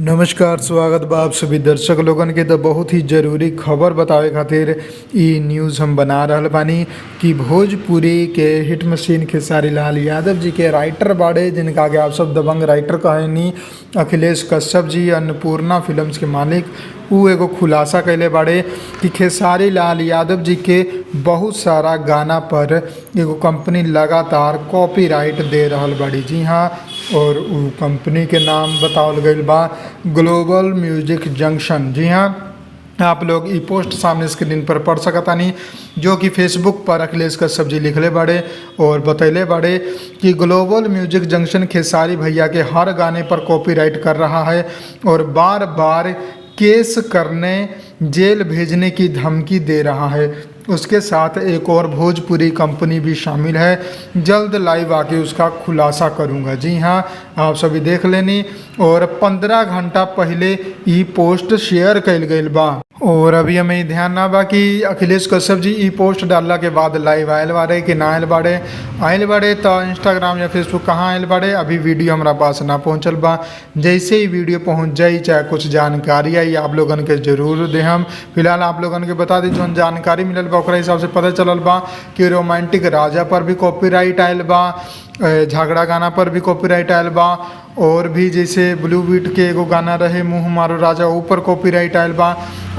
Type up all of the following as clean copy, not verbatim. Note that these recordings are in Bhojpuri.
नमस्कार, स्वागत बा आप सभी दर्शक लोगन के। तो बहुत ही ज़रूरी खबर बतावे खातिर इ न्यूज़ हम बना रहल बानी कि भोजपुरी के हिट मशीन खेसारी लाल यादव जी के राइटर बाड़े, जिनका के आप सब दबंग राइटर कहेनी, अखिलेश कश्यप जी अन्नपूर्णा फिल्म्स के मालिक, उ एगो खुलासा कैले बाड़े कि खेसारी लाल यादव जी के बहुत सारा गाना पर एगो कंपनी लगातार कॉपीराइट दे रहल बाड़ी। जी हाँ, और उ कंपनी के नाम बतावल गइल बा ग्लोबल म्यूजिक जंक्शन। जी हाँ, आप लोग इ पोस्ट सामने स्क्रीन पर पढ़ सकतानी, जो कि फेसबुक पर अखिलेश कश्यप जी लिखले बाड़े और बतैले बाड़े कि ग्लोबल म्यूजिक जंक्शन खेसारी भैया के हर गाने पर कॉपीराइट कर रहा है और बार बार केस करने, जेल भेजने की धमकी दे रहा है। उसके साथ एक और भोजपुरी कंपनी भी शामिल है। जल्द लाइव आके उसका खुलासा करूंगा। जी हाँ, आप सभी देख लेनी। और 15 घंटा पहले ई पोस्ट शेयर कइल गइल बा और अभी हमें ध्यान ना बा कि अखिलेश कश्यप जी ई पोस्ट डालला के बाद लाइव आयल बाड़े कि ना आयल बाड़े। आयल बाड़े तो इंस्टाग्राम या फेसबुक कहाँ आयल बाड़े, अभी वीडियो हमरा पास ना पहुँचल बा। जैसे ही वीडियो पहुँच जाई, चाहे कुछ जानकारी आई, आप लोगन के जरूर दे हम। फिलहाल आप लोगन के बता दी, जौन जानकारी मिलल बा ओकरा हिसाब से पता चलल बा कि रोमांटिक राजा पर भी कॉपीराइट आयल बा, झगड़ा गाना पर भी कॉपीराइट आयल बा और भी जैसे ब्लू बीट के एगो गाना रहे मुँह मारो राजा, ऊपर कॉपीराइट आयल बा।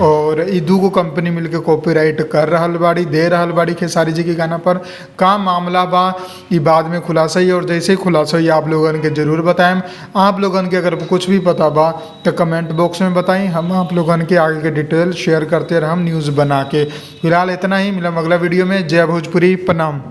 और ई दूगो कंपनी मिलके कॉपीराइट कर रहल बाड़ी, दे रहल बाड़ी खेसारी जी के गाना पर। का मामला बा ई बाद में खुलासा ही और जैसे ही खुलासा हुई आप लोगन के जरूर बताएम। आप लोगन के अगर कुछ भी पता बा तो कमेंट बॉक्स में बताई, हम आप लोगन के आगे के डिटेल शेयर करते रहम न्यूज़ बना के। फिलहाल इतना ही, मिलम अगला वीडियो में। जय भोजपुरी, प्रणाम।